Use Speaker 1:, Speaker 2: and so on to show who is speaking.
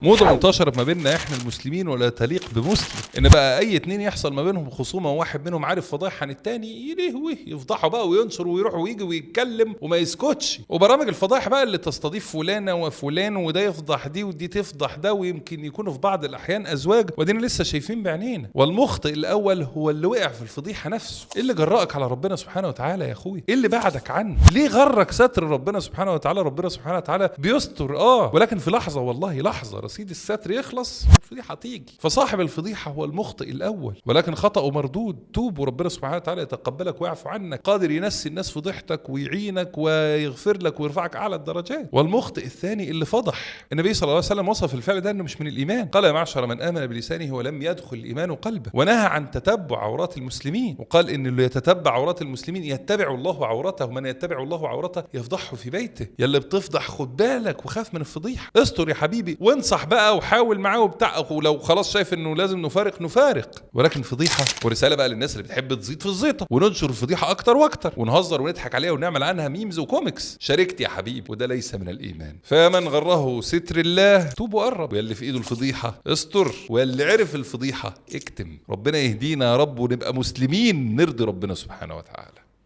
Speaker 1: موضة منتشرة ما بيننا احنا المسلمين ولا تليق بمسلم، ان بقى اي اتنين يحصل ما بينهم خصومه وواحد منهم عارف فضايح عن التاني يلهوي يفضحه بقى وينشر ويروح ويجي ويتكلم وما يسكتش. وبرامج الفضايح بقى اللي تستضيف فلانه وفلان وده يفضح دي ودي تفضح ده، ويمكن يكونوا في بعض الاحيان ازواج، ودينا لسه شايفين بعينينا. والمخطئ الاول هو اللي وقع في الفضيحة نفسه. ايه اللي جرأك على ربنا سبحانه وتعالى يا اخوي؟ ايه اللي بعدك عنه؟ ليه غرك ستر ربنا سبحانه وتعالى؟ ربنا سبحانه وتعالى بيستر ولكن في لحظة، والله لحظة، رصيد الستر يخلص الفضيحة تيجي. فصاحب الفضيحة هو المخطئ الاول، ولكن خطأه مردود. توب وربنا سبحانه وتعالى يتقبلك ويعفو عنك، قادر ينسي الناس فضيحتك ويعينك ويغفر لك ويرفعك اعلى الدرجات. والمخطئ الثاني اللي فضح. النبي صلى الله عليه وسلم وصف الفعل ده انه مش من الايمان، قال يا معشر من امن بلسانه ولم يدخل الايمان قلبه، ونهى عن تتبع عورات المسلمين، وقال ان اللي يتتبع عورات المسلمين يتبع الله عورته، ومن يتبع الله عورته يفضحه في بيته. يا اللي بتفضح خد بالك وخاف من الفضيحة، استر يا حبيبي وانصح بقى وحاول معاه وبتاع، ولو خلاص شايف انه لازم نفارق نفارق، ولكن فضيحة. ورسالة بقى للناس اللي بتحب تزيد في الزيطة وننشر الفضيحة اكتر واكتر ونهزر ونضحك عليها ونعمل عنها memes و comics. شاركت يا حبيبي، وده ليس من الايمان. فمن غره ستر الله توب وقرب، واللي في ايده الفضيحة استر، واللي عرف الفضيحة اكتم. ربنا يهدينا يا رب ونبقى مسلمين نرضي ربنا سبحانه وتعالى.